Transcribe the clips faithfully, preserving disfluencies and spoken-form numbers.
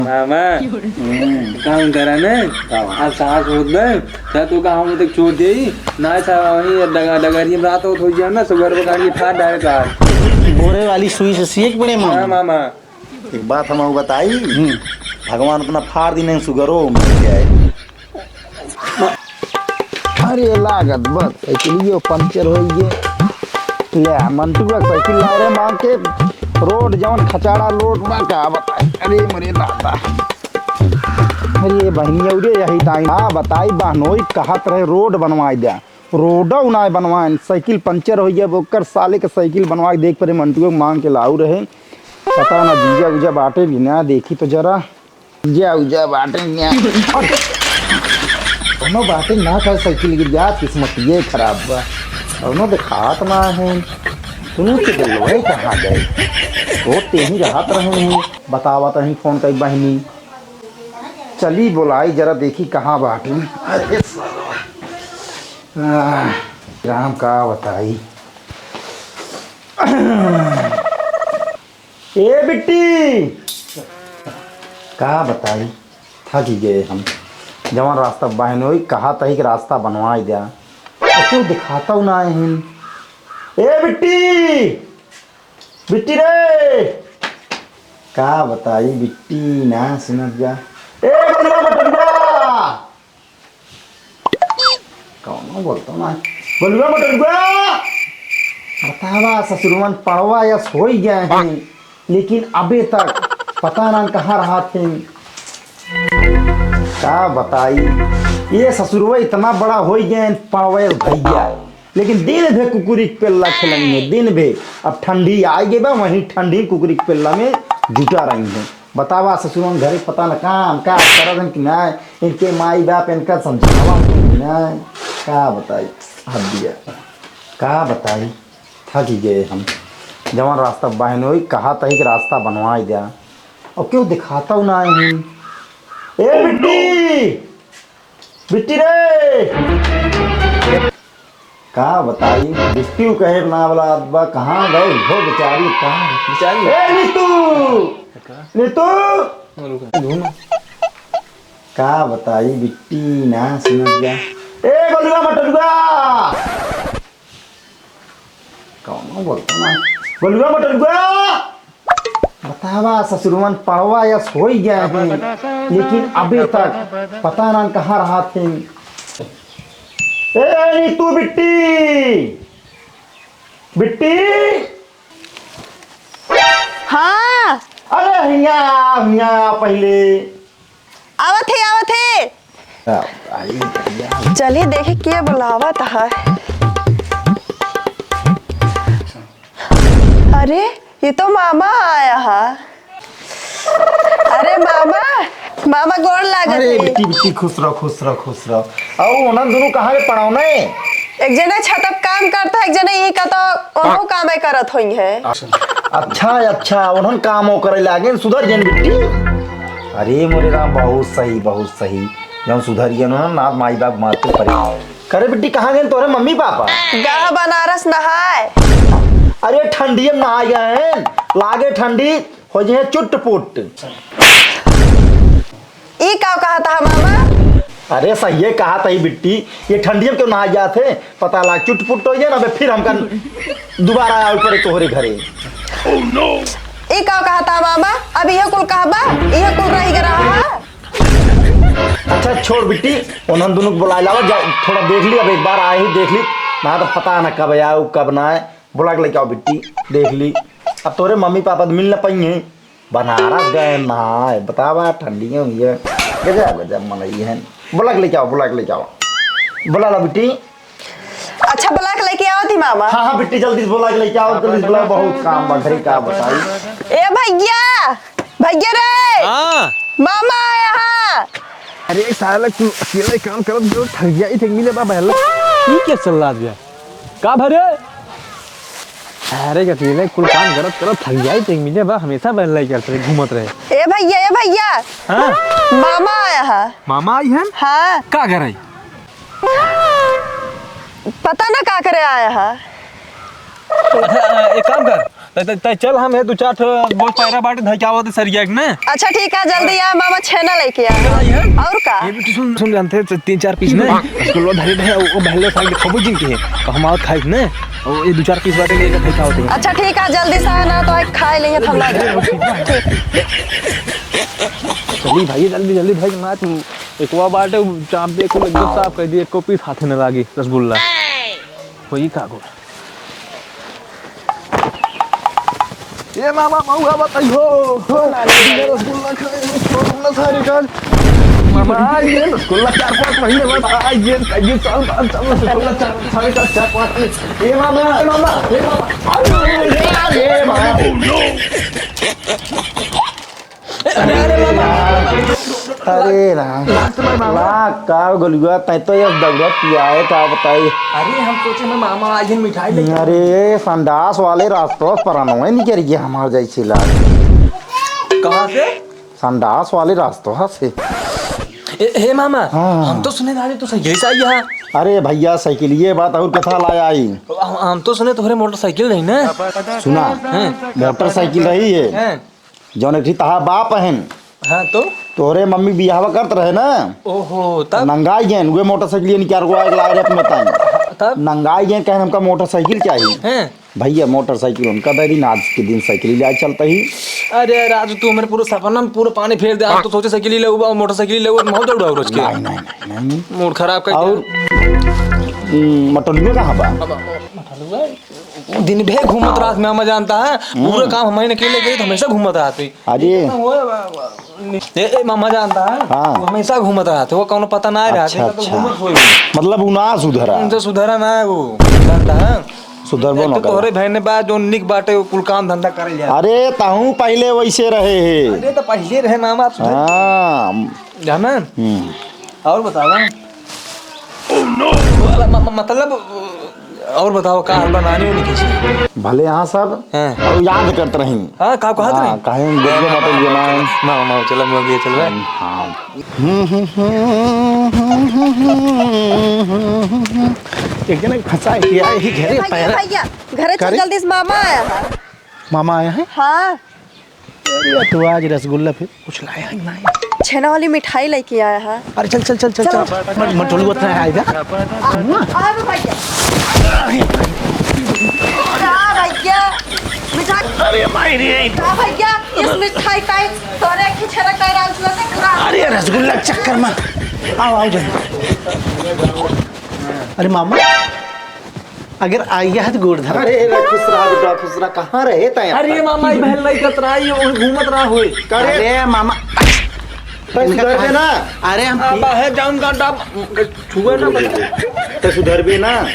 मामा, हम्म। काम करा ने। का? आज सास होत बे, त तू का हम तक छोड़ देई? ना सा वही डगा-, डगरिया में रात होत हो जाए ना, सुगर बगाड़ के फाड़ डाले का। बोरे वाली सुई से सीख पड़े, मामा। हाँ, मामा। एक बात हम बताई, हम्म। भगवान अपना फाड़ दी नहीं, सुगरो मिल जाए। अरे लागत बस साइकिलियो पंचर होइ गए। ले मंटुआ साइकिल ला रे मांग के, रोड जवन खचाड़ा रोड बा का बताई। अरे मरे दादा, अरे बहनी अउरे यही टाइम हाँ बताई बहनोई कहत रहे रोड बनवाई द्या, रोडौ नाय बनवाइन, साइकिल पंचर होइ गए, ओकर साले के साइकिल बनवाई देख परे मंटुआ मांग के लाऊ रहे। पता ना जीजा उजा बाटे भी ना, देखी तो जरा। जीजा उजा बाटे ना। कौनो बाटे ना, कल साइकिल गिर जात, किस्मत ये खराब बा। कौनो देखात ना है। सुनू के दिल वही कहाँ गए? वो तेही रहत रहे हैं, बतावत रही फोन कई बहिनी। चली बोलाई जरा देखी कहाँ बाटे। अरे साला। आह, राम का बताई। ए बिट्टी, का बताई, थक ही गए हम। जवन रास्ता बहनोई कहा तही के रास्ता बनवाई द्या, तो क्यों दिखाता हूँ ना है। ए बिट्टी, बिट्टी रे, का बताई बिट्टी ना सुनत जा। ए बलुआ मटरुआ, कौनो बोलतो ना। बलुआ मटरुआ! बतावा, ससुरवन पड़वा या सोई गए हैं, लेकिन अबे तक पता ना कहाँ रहत हैं। का बताई, ये ससुरवा इतना बड़ा होई गए हैं, पड़वा भैया, लेकिन दिन भे कुकुरी के पेल्ला खेलनी है, दिन भे। अब ठंडी आइ गई बा, वहीं ठंडी कुकुरी के पेल्ला में जुटा रही हैं। बतावा, ससुरन घरे पता न काम का करत हन कि नाय, इनके माई बाप इनका समझावा कि नाय, का बताई, हद दिया, का बताई, थक ही गए हम। जवन रास्ता बहनोई कहा तही के रास्ता बनवाई द्या, और क्यों दिखाता हूँ ना है हम। ए बिट्टी, बिट्टी रे, का बताई, बिट्टी कहे ना वाला बा, कहाँ गए हो बेचारी, कहाँ बेचारी? ए नीतू, का? नीतू, रुको, घूम। का बताई, बिट्टी ना सुनत जा। ए बलुआ मटरुआ, कौनो बोलतो ना, बलुआ मटरुआ। बतावा, ससुरवन पड़वा या सोई गए हैं, लेकिन अबे तक पता ना कहाँ रहत हैं। ए नीतू बिट्टी, बिट्टी। हाँ। अरे हिया, हिया पहले। आवत है, आवत है। आ, आई, आई। चली देखी के बुलावत है। अरे, ये तो मामा आया है। अरे मामा, मामा गोड़ लागत अरे है। बिट्टी, बिट्टी, खुश रहो, खुश रहो, खुश रहो। अउ उन्हन दोनों कहाँ के पड़ाव ने? एक जने छतप काम करता है, एक जने यही का तो उन्हों काम ही करत होई है। अच्छा, अच्छा, उन्हन काम वो करे लागे, सुधर जन बिट्टी। अरे मोरे राम, बहुत सही, बहुत सही। जौन सुधर गए उन्हन ना, माई बाप मारते पड़े। करे बिट्टी, कहाँ गए तोरे मम्मी पापा? गह बनारस नहाए। अरे ठंडी में नहाए गए हैं, लागे ठंडी हो जे चुट पुट। ई का कहत ह मामा? अरे सहिए कहत ही बिट्टी, ये ठंडी में क्यों नहाए जात है? पता लाग चुट पुट हो जाए ना, अबे फिर हमका दोबारा आवे पड़े तोहरे घरे। ई का कहत ह मामा? अब इहे कुल कहबा? इहे कुल रहि के रहा है? अच्छा छोड़ बिट्टी, उन्हन दोनों को बुलाए लावा, जा थोड़ा देख ली, अब एक बार आए ही देख ली, ना तो पता ना कब आऊ कब ना आए। बुला के लेके आओ बिट्टी, देख ली। अब तोरे मम्मी पापा तो मिल ना पाई हैं, बनारस गए ना है, बतावा ठंडी में हुई है, गजब गजब मनई है। बुला के लेके आओ, बुला के लेके आओ, बुला ला बिट्टी। अच्छा बुला के लेके आओ थी मामा। हाँ हाँ बिट्टी जल्दी से बुला के लेके आओ, जल्दी से बुलाओ, बहुत काम बा घरे का बताई। ए भैया, भैया रे। हाँ। मामा आया हाँ। अरे साला तू अकेले काम करत जो थक जाई थे मिले बा बहला। ई क्या चल रहा है? का भरे? अरे अकेले कुल काम करत करत थक जाई थे मिले बा हमेशा बहला ही करते घूमत रहे। ए भैया, ए भैया। हाँ। मामा आया है। मामा आई है? हाँ। का करे? पता ना का करे आया है। अच्छा, एक काम कर, तै, तै, तै चल, हम ये दो चार ठो बोझ पैरा बाटे धइ के आवत सरिया के ना। अच्छा ठीक है, जल्दी आ मामा, छेना लेके आ। चल आई है। और का? ये भी तो सुन, सुन जानते हैं, तीन चार पीस ना, उसको लो धरे धरे, वो बहले साइड खबू जिन के है, तो हम आवत खाई ना, वो ये दो चार पीस बाटे लेके खाई खावत है। अच्छा ठीक है, जल्दी से आना तो एक खाए लेंगे हम लोग। ठीक। चली भाई, जल्दी, जल्दी भाई, ना तुम एक वो बाटे, चाप दे, को एकदम साफ कर दिए, को पीस हाथ में लागी रसगुल्ला। वही का को। ए मामा, महुआ बताई हो। हो ना, ये रसगुल्ला खाए, रसगुल्ला सारे काल। मामा, ये रसगुल्ला चार पाँच महीने बाद, आ, ये, ये साल बाद, साल रसगुल्ला चार, सारे काल चार पाँच महीने। ए मामा, ए मामा, ए मामा। अरे, अरे, अरे, मामा। अरे राम। लाग तो मामा। लाग का गलुआ, तै तो ये दौड़त पियाए, का बताई? अरे, हम सोचे मैं मामा आज दिन मिठाई लेके अरे, संडास वाले रास्तों पर अनोए निकल गया हमार जैसे लाग। कहाँ से? संडास वाले रास्तों से। ए, हे मामा, हाँ। हम तो सुने रहे तू साइकिल से आई है। अरे भैया, साइकिल ये बात और कथा लाया आई। हम, हम तो सुने तोहरे मोटरसाइकिल रही ना। सुना, हैं? मोटरसाइकिल रही है। हैं? जौन एक ठी तहा बाप हन। हाँ तो? तोहरे मम्मी बियाहवा करत रहे ना। ओहो, तब? नंगाई गए, उहे मोटरसाइकिल निकाल को आग लाए रे अपने ताई। तब? नंगाई गए, कहेन हमका मोटरसाइकिल चाहिए। हैं? भैया मोटरसाइकिल उनका दे दी, आज के दिन साइकिल ले चलता ही। अरे राजू, तू हमारे पूरा सपना में पूरा पानी फेर दे। आज तो सोचे साइकिल ले, मोटरसाइकिल ले, बहुत दौड़ा रोज के। नहीं, नहीं, नहीं, नहीं। मूड खराब कर और, दिया। हम्म, मटलुआ कहाँ बा? अब, अब, मटलुआ? दिन भर घूमत रहत मामा जानता है, हम्म। पूरा काम हमारे अकेले करी तो हमेशा घूमत रहत है। अरे। ए, ए, मामा जानता है, हाँ। वो हमेशा घूमत रहत है, वो कौनो पता ना रहत है, अच्छा, तो अच्छा। घूमत होई। मतलब वो ना सुधरा। उनसे सुधरा ना है वो, जानता है। सुधरबो एक ना तो करे। तोहरे बहन ने बा, जो निक बाटे, वो कुल काम धंधा करे लिया। अरे, तहूँ पहले वैसे रहे है। अरे, तो पहले रहे मामा, आप सुधर। हाँ। जाना? हम्म। और बतावा। म-, म-, मतलब, और बताओ, का हाल बा, नानी उनी कैसी? भले यहाँ सब हाँ। और याद करत रही। हाँ, का कहत हाँ, रही? काहे हम देखबे मत करिए ना। माँ, माँ, चलो, मैं भी चल रहा है। हाँ। एक जने फंसा है, यही घरे भैया, पैर। भैया, घरे चल, करे? जल्दी से मामा आया है। मामा आया है? हाँ। अरे, तू आज रसगुल्ला फिर कुछ लाया है कि नहीं? छेना वाली मिठाई लेके आया है। अरे, चल, चल, चल, चल, चलो। चल। मत, मत बोलू, उतना है, आएगा। आ, आ, भैया। आ, भैया। मिठाई। अरे, माई रे। आ, भैया, इस मिठाई का एक तोरे एक ही छेना का राज में से पूरा। अरे, रसगुल्ला के चक्कर में। आओ, आओ, जल्दी। अरे, मामा। अगर आइया है तो गोड़ धर। अरे, रे, खुश रहा बेटा, खुश रहा। कहाँ रहे तै अब अरे तक? मामा, ई बहन लइका तराई, ओही घूमत रहा होई। करे? अरे मामा। तै इनका सुधर दे कहाँ ना। अरे हम आ, पी- बाहर जाऊं का डाब-, छुआ ना बता। तै सुधर बे ना।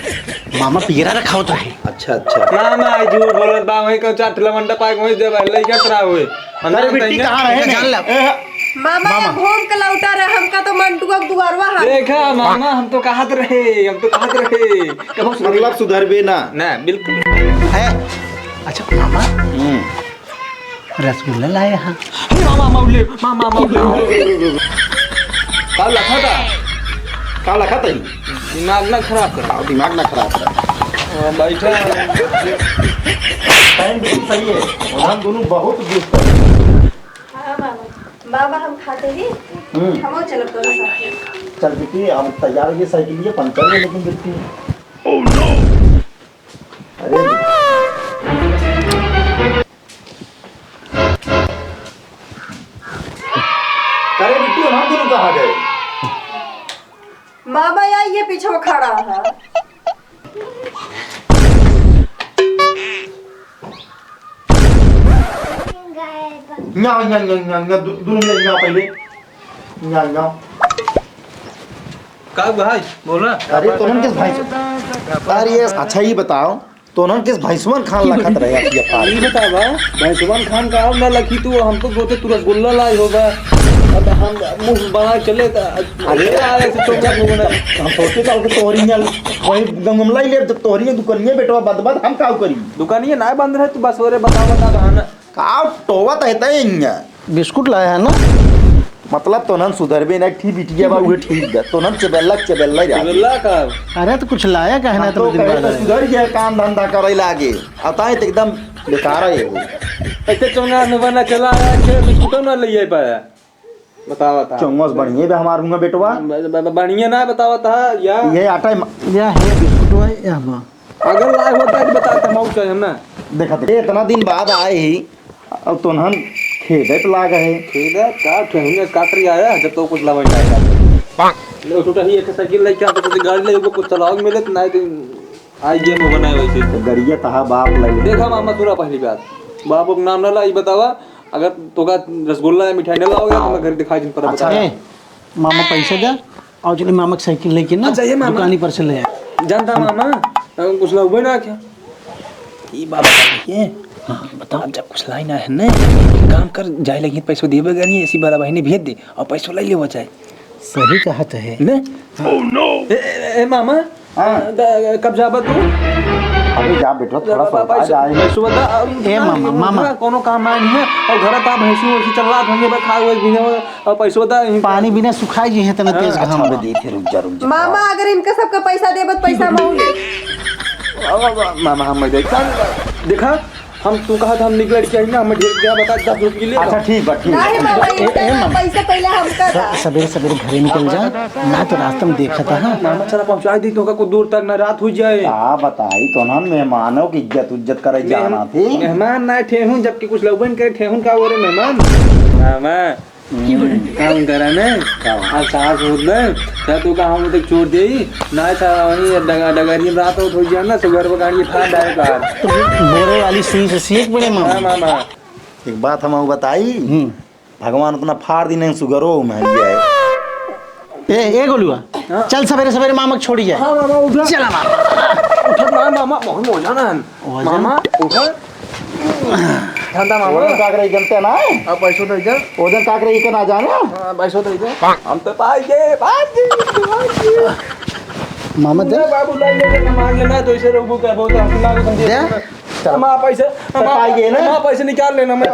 मामा पियरा रखा होत रहे। अच्छा, अच्छा। ना, ना, ई झूठ बोलत बा, वहीं का चाट लवंडा पाए, वहीं दे बहन लइका तराई होई। अरे बिट्टी कहाँ रहे? जान ला। ए, मामा, मामा। घूम के लौटा रहे, हमका तो मंटुआ के दुआरवा है। देखा मामा, हम तो कहत रहे, हम तो कहत रहे। कबो सुधर- मतलब सुधरबे ना। ना, बिल्कुल। है। अच्छा मामा, हम्म। रसगुल्ला लाए हैं। हे मामा, मौले, मामा, मौले। का लखा था? का लखा था? दिमाग ना खराब करा। हाँ, दिमाग ना खराब करा। हाँ, बैठा। टाइम बिल्कुल सही है। हम दोनों बहुत दुष्ट हैं। हाँ, मामा। बाबा, हम खाते ही हम्म। हमो चलब तोरे साथे। चल बिट्टी, अब तैयार हो गई साइकिल, ये पंचर है लेकिन बिट्टी। Oh no! अरे। अरे बिट्टी, हम दोनों कहाँ गए? मामा, या ये पीछे खड़ा है। न्या, न्या, न्या, न्या, न्या, दु-, दुनू मिले न्या पहिले। न्या, न्या। का भाई, बोला। अरे, तोहन किस भाई से? अरे, अच्छा, ये बताओ, तोहन किस भैंसवन खान लखत रहे आप ये पार? ई बतावा, भैंसवन खान का और ना लखी तू, हम तो सोचे तू रसगुल्ला लाई होगा। अब हम मुंह बना चले त, अरे, अरे, आए से चौका मुंह बना। हम सोचे तो कि तोहरी न्या वही गंगमलाई ले, तो तोहरी दुकानिया बेटवा बंद बंद, हम का करी? दुकानिया ना बंद रहे, तू बस ओरे बता, बता बहाना। का टोवत है तै इन्हें? बिस्कुट लाया है ना? मतलब तोहन सुधरबे ना, ठीक बिटिया बा, उहे ठीक बा। तोहन चबेल्ला, चबेल्ला जा। चबेल्ला का? अरे तो कुछ लाया का है ना, हम तो तो दिन कहे बाद तो आया। सुधर गया, काम धंधा करे लागे। अताए तो एकदम बेकार है ये। ऐसे चौंगा न बना चला आया, छह बिस्कुटो ना ले पाया। बतावा था। चौंगस बढ़िया बे हमार हुआ बेटवा। ब-, ब-, ब-, बढ़िया ना बतावा था या। ये आटा है म- या है बिस्कुटवा, या बा। अगर लाए होता तो बताता, हम चाहे हम ना। देखा तो, इतना दिन बाद आए ही, अब तोहन खेदे पे लाग है। खेदे का, ठेहुने काटरी आया, जब तो कुछ लवई ना आया। ले, उठा ही एक साइकिल लेके आता, तो गाड़ी ले, कुछ चलाओ मिले, तो नहीं तो आई गेम बनाए वैसे। तो गरिया तहा बाप लगे। देखा मामा, सुना पहली बात, बाप के नाम ना ला, ये बतावा, अगर तोका रसगुल्ला या मिठाई ना लाओगे, तो मैं घर दिखाई दिन पर अच्छा। बता। ए, मामा पैसा दे, और चलिए मामा की साइकिल लेके ना अच्छा, ये मामा। दुकानी पर से ले आए। जानता मामा, अ, कुछ लाउबे ना क्या? ई बाबा ये, हाँ, बताओ। अब जब कुछ लाई ना है ना, एक काम कर, जाए लगी पैसो देबे करनी, ऐसी बाला बहिनी भेज दे और पैसो ले लेवा जाए। सही कहत है। ने? Oh no! ए, ए, ए, मामा, हाँ। द-, कब जाबा तू? अबे जा बेटवा, थोड़ा सा बा-, बा-, रुका जाए। पैसो बता, अब ए, ना, मामा, मामा। ना, कोनो काम ना नहीं है। और घर का भैंसी वैसी चल रहा, भैंगे बा, खा हुए, पीने हुए, और पैसो बता, यहीं पानी बिना सुखाई जी है, तना हाँ, तेज अच्छा, घाम बे बा। दे थे, रुक जा, रुक जा। मामा, अगर इनका सबका पैसा देबत, पैसा मांगे। वाह, वाह, वाह, मामा, हम देखा, देखा, हम तू कहा था, हम निकल के आई ना, हम ढेर क्या बता, दस रुपये ले। अच्छा, ठीक बा, ठीक बा। नहीं, मामा, ए, ए, इनका ए, ना, मामा। पैसा पहले हमका स-, दा। सबेरे, सबेरे घरे निकल जा, ना तो रास्ता में देखा था, हाँ। मामा, चला पहुँचा दी, तो का को दूर तक ना रात हो जाए। का बताई, तो ना मेहमानों की इज्जत, उज्जत करे मेहम-, जाना थी। मेहमान ना ठेहुन, जबकि कुछ लउबन करे, ठेहुन का बोले मेहमान। मामा, हम्म। काम करा ने? का? आज सास होत ने, त तू का हम तक छोड़ देई? ना, सा वहीं डगा-, डगरिया में रात होत हो गया ना, सुगर वो गाड़ी फाड़ डाले बाहर। बोरे वाली सुई से सीख पड़े, मामा। हाँ, मामा। एक बात हम बताई, हम्म। भगवान उतना फाड़ दी नहीं, सुगरो में है। ए, ए गोलुआ, हाँ। चल सबेरे सबेरे मामा के छोड़ी जाए। हाँ, मामा, उठा। चला मामा। उठा ना, मामा, बहुत वजन है। वजन? मामा, उठा। ठंडा मामा। वजन का करे, जनते ना है? अब पैसो दे दे। वजन का करे, इके ना जाने? हाँ, पैसो दे दे। हम तो पाई गए, पाई गए, पाई गए। मामा दे। ना बाबू, ले ले, हम आगे ना, तो इसे रोबू का बहुत हम ना, हम दे। दे। चल। माँ पैसे, चल, माँ, पाई गए ना? माँ पैसे निकाल लेना, मैं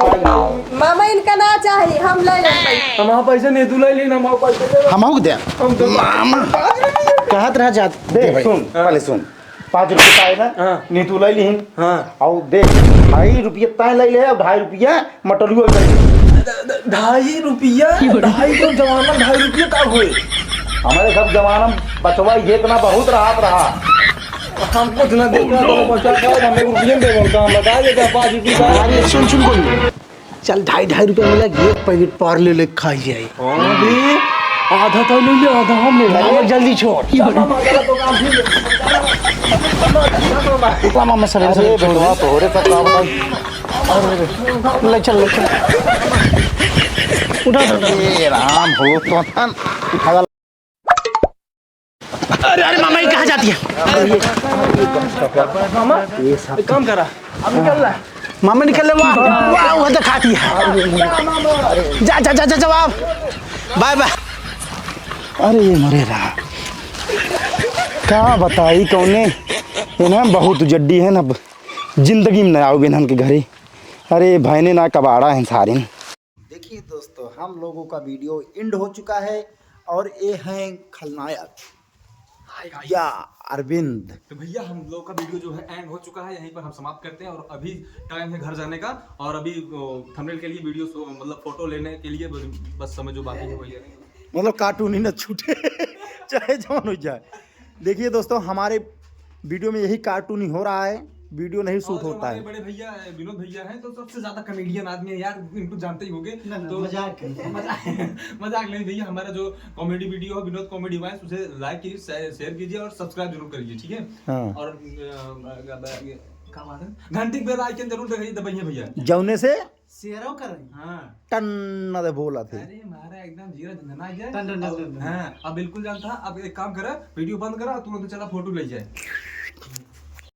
मामा, इनका ना चाहिए, हम ले लेंगे पैसे। माँ पैसे नहीं, तू ले लेना, माँ पैसे ले। हम आऊ दे। हम तो मामा। कहत रहा जात दे दे भाई। सुन, हाँ। पहले सुन। पाँच रुपये पाए ना? हाँ। नहीं, तू ले लीन। हाँ। और देख, ढाई रुपये तय ले ले, और ढाई रुपये मटरियो ले ले। ढाई रुपया? ढाई तो जमाना, ढाई रुपया का होए? हमारे सब जमाना में बचवा ये इतना बहुत राहत रहा। हम कुछ ना देता, तो बचा का, हम एक रुपया दे बोलता, हम बता देता, पाँच रुपया का। अरे सुन, सुन, कोई चल, ढाई, ढाई रुपया मिला, एक पैकेट पार्ले ले खाई जाए। हाँ भी, आधा तो ले ले, आधा हम ले ले। अरे, जल्दी छोड़। चला, मामा, चला, तो काम फिर ले। चला, मामा, सब अरे, सब छोड़। बेटवा, तोहरे सब काम भाई। अरे, ले चल, ले चल। उठा, उठा, उठा। ए, राम हो, तो हम उठावा। अरे, अरे, मामा, ये कहाँ जाती है? मामा, एक काम करा, अब निकल रहा है। मामा, निकल ले, वाह, वाह, वो दिखाती है। जा, जा, जा, जा, जा, वाह। Bye, bye. अरे, ये मरे रहा। का बताई, कौने, इन्हें बहुत जड्डी है ना, जिंदगी में ना आओगे इन्हन के घरे। अरे, भैने ना कबाड़ा है सारिन। देखिए दोस्तों, हम लोगों का वीडियो एंड हो चुका है और ये हैं खलनायक। Hi guys. या अरविंद। तो भैया, हम लोग का वीडियो जो है एंड हो चुका है, यहीं पर हम समाप्त करते हैं। और अभी टाइम है घर जाने का, और अभी, ओ, थंबनेल के लिए वीडियो शो, मतलब फोटो लेने के लिए बस, बस समय जो बाकी है वही है। मतलब कार्टून ही ना छूटे, चाहे जौन हो जाए। देखिए दोस्तों, हमारे वीडियो में यही कार्टून ही हो रहा है, वीडियो नहीं शूट और जो होता हमारे है। बड़े भैया हैं, विनोद भैया हैं, तो सबसे ज्यादा कॉमेडियन आदमी है यार, इनको जानते ही होंगे। ना, ना, तो मजाक है। मजाक, मजाक नहीं भैया, हमारा जो कॉमेडी वीडियो है विनोद कॉमेडी वाइब्स, उसे लाइक कीजिए, शे-, शेयर कीजिए और सब्सक्राइब जरूर करिए, ठीक है? हाँ। और, अ, अ, अ, ये, क्या बात है? घंटी बेल आइकन जरूर दबाइए, दबाइए भैया। जौने से शेयरो करें। हाँ। टन न दे बोला थे। अरे, मारा एकदम जीरा झंझना जाए। टन, टन, टन, अब, टन, टन। हाँ, अब बिल्कुल जानता, अब एक काम करा, वीडियो बंद करा, तुरंत चला फोटो ले जाए।